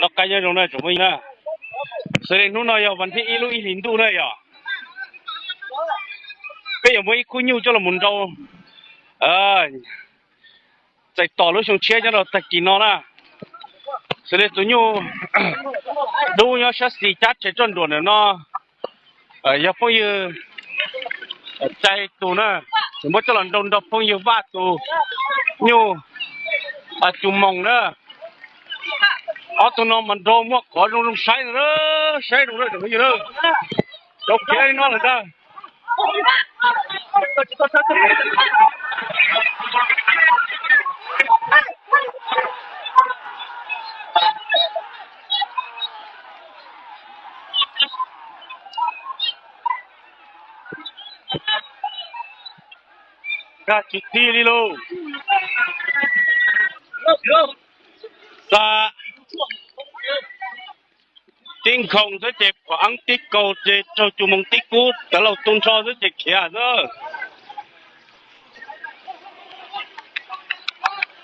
Toj qab nyob zoo na tsoom phooj ywg na. Xws li hnub no yog vas thib ib lub ib hlis ntuj na yog, peb yuav muab ib khub nyuj coj los mus nrau txais tos lub xyoo tshiab nyob rau tag kis no na. Xws li tus nyuj dub nyob sab xis cab tshais roj nruam ntawm no yog phooj ywg Cai tus na, muab coj los nrau nrog phooj ywg Vaj tus nyuj Cus Moos na. Ob tug no mas nrau muaj qhov zoo zoo saib no, saib zoo na tsoom phooj ywg na. Rau khiav li no lawm ntag. Nkag tsis txij li lauj. Xa tib nkhoos xwb ces phom eeb tib kaus ces raug Cus Moos tib kub tav lauj tu nrho xwb ces khiav xwb.